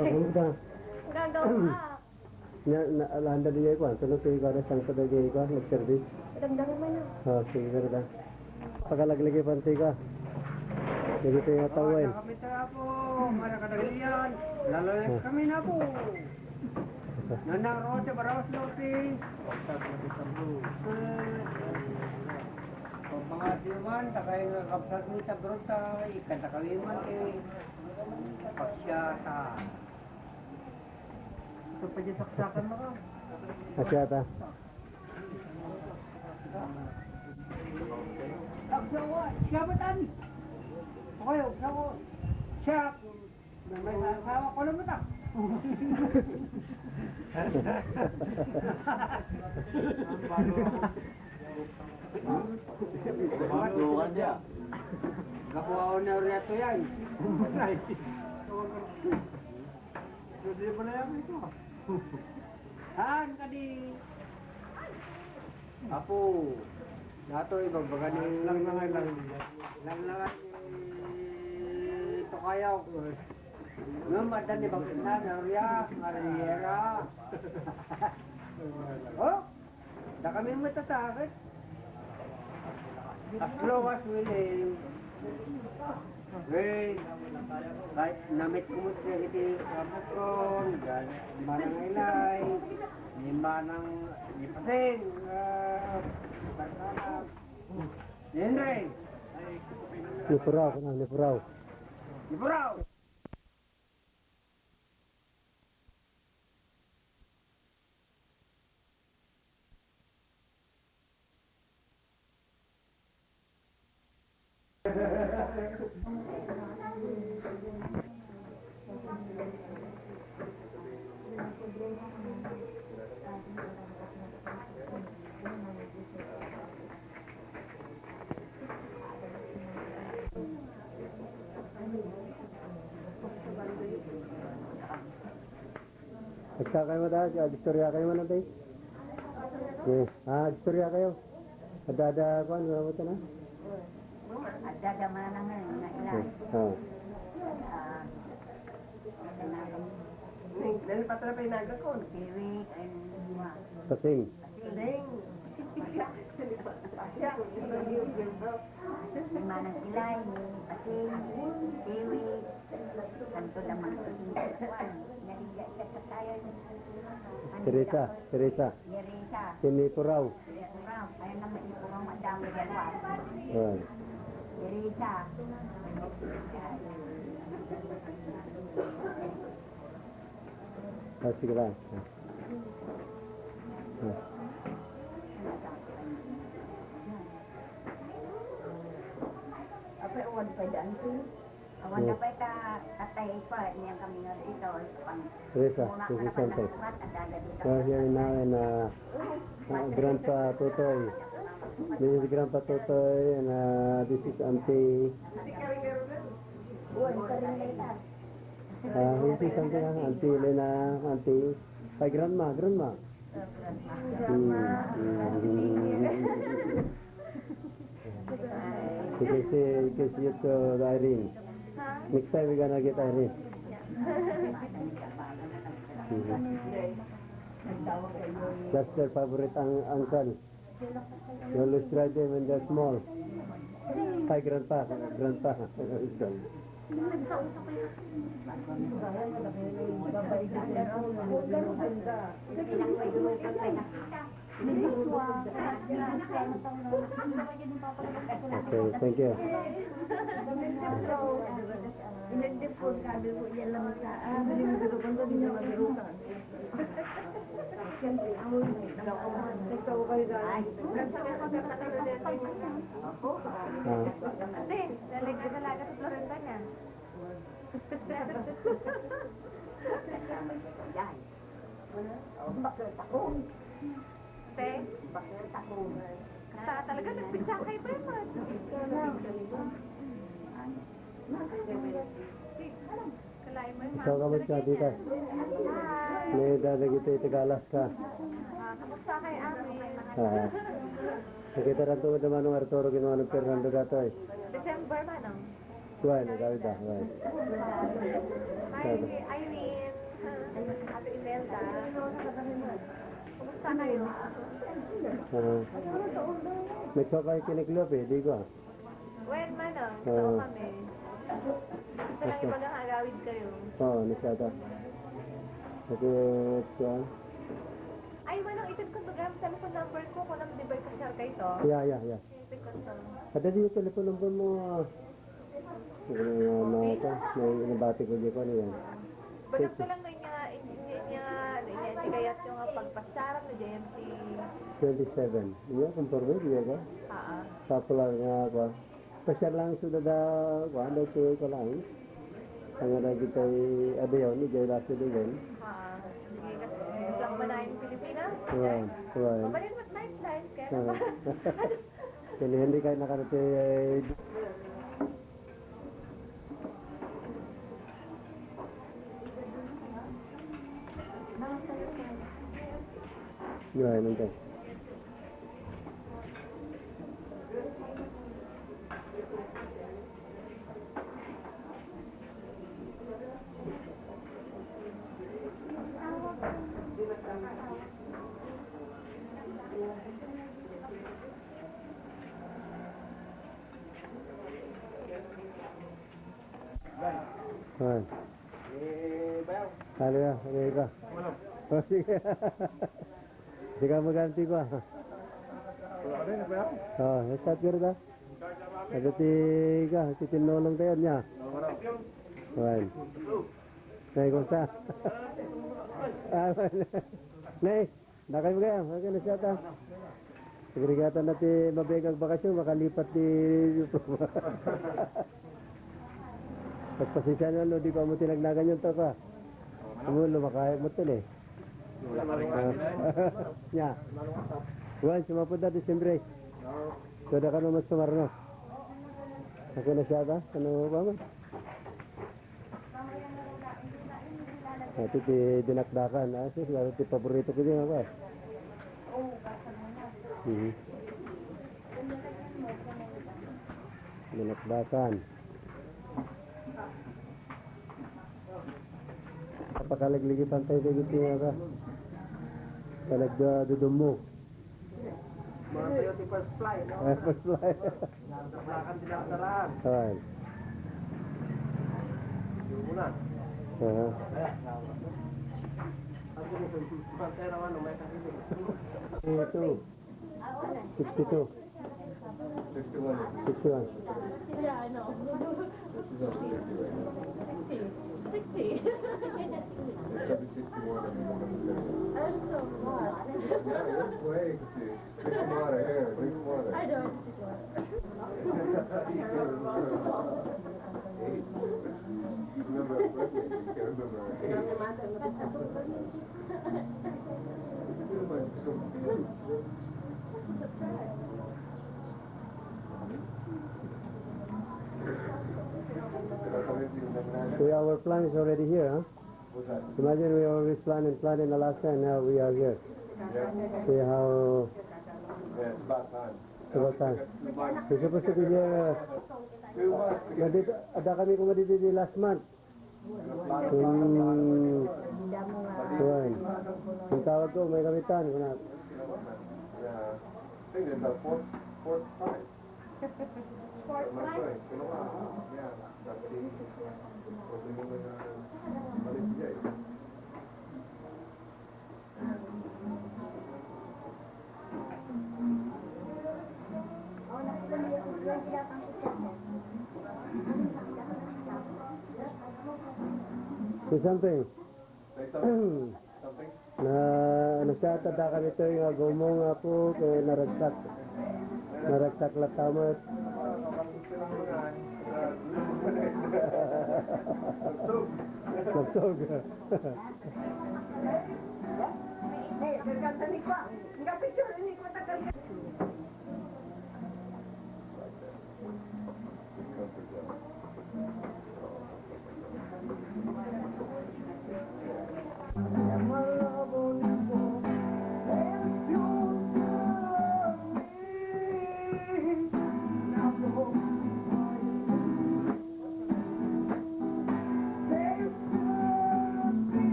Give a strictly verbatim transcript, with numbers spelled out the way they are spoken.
Ako na. Gagawa. Nya, na, alanda di jay kuan, tulo ti kuan, sangko da jay kuan, nag-service. Damdam mo na. Oh, sige, pero da. Pagalaglagi pa ti kuan. Dagiti tawen. Kami tayo po, mara kadagalian. Lalo na kami na po. Nanang Rose, Baraos Lote. Pagmangati man, takay nga kapsat ni Sabrota, ikanta kami man, eh. Pasyata. Ito pa dyan saksakan mo ka. Asya ta. Agsawa, siya ba tani? Okay, agsawa. Siya, may asawa ko lang mo ta. Matukan niya. Kapuha ko na rin ito yan. Hindi mo na yan ito. Saan ka di? Apo, datoy, bagbaga ni lang, lang, lang, lang, lang, ni Tokayaw. Ngem adda ni Bagna, Maria, Mariera. Oh? Da kami matasakit. As long as we live, we, kay namit ko mo siya iti kapatron, manang ilay, ni manang, ni Pasing, ah, Barsanan, ni Henry. Ni Puraw, ano, ni Puraw. Ni Puraw. Agsa kayo, madam. Agistorya kayo, madam, tay? Eh, ah, agistorya kayo. Ada, ada, kuan, ano mo ito na? Adda da manang nga ila. Eh, ah. Ah, nalipatan na pa yung naga ko. Siwit and kuan. Pasing. Pasing. Ni manang ilay, ni Pasing, Siwit, santo lamang Pasing, kuan. Naliga siya sa tayo. Teresa, Teresa. Teresa. Ni Puraw. Ni Puraw. Ayaw naman ni Puraw, madami yan, kuan. Ah. Teresa. Ah, sige lang. Ah. Apa, uwan pa dyan, Tin? Awan na pa ita, tatay pa, niyan kami nga ito, pang Teresa, muna ka na Teresa, pala Sante. Nagsukat, at dada dito. So, here now and, uh, uh, Grandpa Totoy. This is Grandpa Totoy, and, uh, this is Auntie. Uwan pa rin ita. Ah, this is Auntie, ah, Auntie Elena, Auntie. Ay, Grandma, Grandma. Hmm, hmm. You can say, you can say it to Irene. Next time we're gonna get Irene. Hmm. That's their favorite un-, uncle. You always try them when they're small. Hi, Grandpa. Grandpa. Okay, thank you. Ah. Ate, dalaga-dalaga sa Florenta niya. Yan. Te? Basta talaga nagpizza kay Berman. Kalain mo yung Ikaw ka magsabi ka. Hi. May dadagiti taga Alaska. Ah, kamusta kay Ami? Ah. Nakita rin ito naman ng Arturo, ginawa ng Fernando Gato eh. December, manong? Why, nagawid ah, why? Hi, Irene. Ate Imelda. Kumusta kayo? Ah. Nagpapay kiniklop eh, di ko ah. Well, manong, Oo. Totoo kami. Gusto lang Okay. Ibaga nga agawid kayo. Oo, ni Sata. Okay, kuwan. Ay, manong, itin ko to, cellphone number ko, kung ano, di ba, ipashare kayo to? Yeah, yeah, yeah. Itin ko to. Ada di yung telepono number mo, ah. Siguro nga, mga ito, may inabati ko di ko, ano yan? Ba't ito lang na niya, niya, niya, niya, niya, niya, niya, nga pagpasyaran ni J M C. Twenty-seven. Iya, conforme, iya ka? Oo. Sa pula nga, kwa. Pasyar lang sa dada, kwa, daw tuloy ka lang. Ang ada kita ay adayon, ni Jay Lasso din. Oo. Sige, kasi isang manayang Pilipinas. Right, right. Mabalin mo, night life, kaya Oo. Kaya hindi kayo nakarating, eh, Right, okay. Ay. Eh, bayaw. Ano yan? Ano ka? Wala. O, sige. Di ka maganti ko, ah. Wala ka rin, bayaw? O, start ka rin, ah. Ano ti ka? Si Tinulong tayo niya. Wala ka rin. Well. Nay, kumusta? Ah, well. Nay, Dakay mo kaya, okay na siya ta. Segregatan na ti mabeg agbakasyon, makalipat ti Pagpasensya na, no, di ko mo tinagnagan yung to ka. Amo, lumakayag mo to, eh. Wala ka rin Ah. kanina, eh. Nya. Juan, sumapod na, Disyembre. So, da ka naman sumarno. Okay na siya ta? Ano ba man? Ito ti dinakdakan, ah, sus, lalo ti paborito ko din ako, eh. Mhm. Dinakdakan. Pakalaglagipan tayo dagiti nga ka. Panagdudummo. Mga tayo ti first fly, no? Ay, first fly. Nagdaplakan din ang darahan. Ay. Yung una. Aha. Ang mga tayo naman, no, may kasi. Ito. Sixty-two. Sixty-one. Sixty-one. Yeah, I know. Sixty. Sixty. Sabi sixty-one ang mga. Ano sa mga? Yeah, that's way kasi. Drink water, here, drink water. I don't. Hey, remember, you can't remember. So our plan is already here, huh? Imagine we always plan and plan in Alaska and now we are here. See how It's about time. We're supposed to be here. Nadito, ada kami kumadidi di last month. Hmm. Kuwan. Ang tawag ko, may kamitan. Kuna. Yeah. I think it's the fourth, fourth time. Fourth time? Yeah. That's the, Say something. Na, ano siya, tanda kami to yung agumo nga po, kaya naragsak. Naragsak lang tamat. Nagsog. Kanta ni Kwa. Nga picture ni Kwa, tagal.